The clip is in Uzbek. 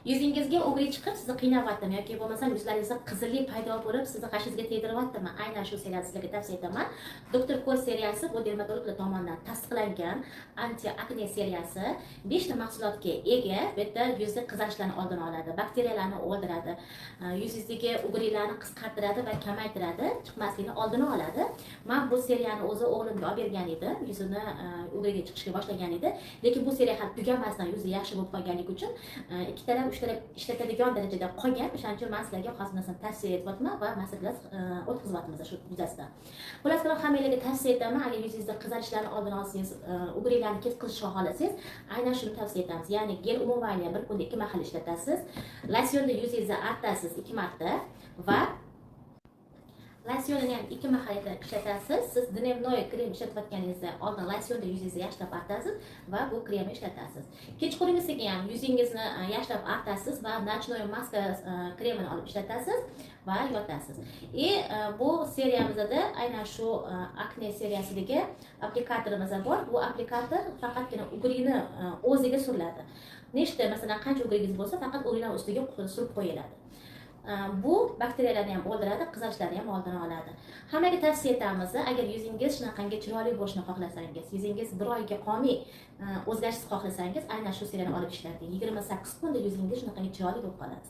Yuzingizga угри chiqib, sizni qiynayaptimi yoki bo'lmasam yuzlaringizda qizillik paydo bo'lib, sizni qashingizga tegdiryaptimi? Aynan shu seriyani sizlarga tavsiya etaman. Doktor Ko'l seriyasi bu dermatologlar tomonidan tasdiqlangan anti akne seriyasi. 5 ta mahsulotga ega. Bu yerda yuzni qizarishlarni oldini oladi, bakteriyalarni o'ldiradi, yuzingizdagi угри larni qisqartiradi va kamaytiradi, chiqmasligini oldini oladi. Man bu seriyani o'zi o'g'limga olib bergan edim, yuzini угри ga chiqishga boshlagan edi, lekin bu seriya hali tugamasdan yuzi yaxshi bo'lib qolganligi uchun ikkitalab, uchtalab ishlatadigan darajada qolgan. O'shaning uchun man sizlarga hozir narsani tavsiya etyapman va master klass o'tkazyapmiz shu yuzasidan. Xullas kalom, hammanglarga tavsiya etaman. Agar yuzingizda qizarishlarni oldini olsangiz, угри larni ketkazishni xohlasangiz, aynan shuni tavsiya etamiz. Ya'ni гель умывание bir kunda ikki mahal ishlatasiz, losyonni yuzingizni artasiz ikki marta va losyonni ham ikki mahal ishlatasiz. Siz дневной krem ishlatayotganingizda oldin losyonni yuzingizni yaxshilab artasiz va bu kremni ishlatasiz. Kechqurungisiga ham yuzingizni yaxshilab artasiz va ночной maska kremini olib ishlatasiz va yotasiz. И bu seriyamizda aynan shu akne seriyasidagi applikatorimiz bor. Bu applikator faqatgina угри ni o'ziga suriladi. Nechta, masalan, qancha угри ngiz bo'lsa, faqat угри lar ustiga surib qo'yiladi. Bu bakteriyalarni ham o'ldiradi, qizarishlarni ham oldini oladi. Hammaga tavsiya etamiz. Agar yuzingiz shunaqangi chiroyli bo'lishini xohlasangiz, yuzingiz bir oyga qolmay o'zgarishsiz xohlasangiz, aynan shu seriyani olib ishlating. 28 kunda yuzingiz shunaqangi chiroyli bo'lib qoladi.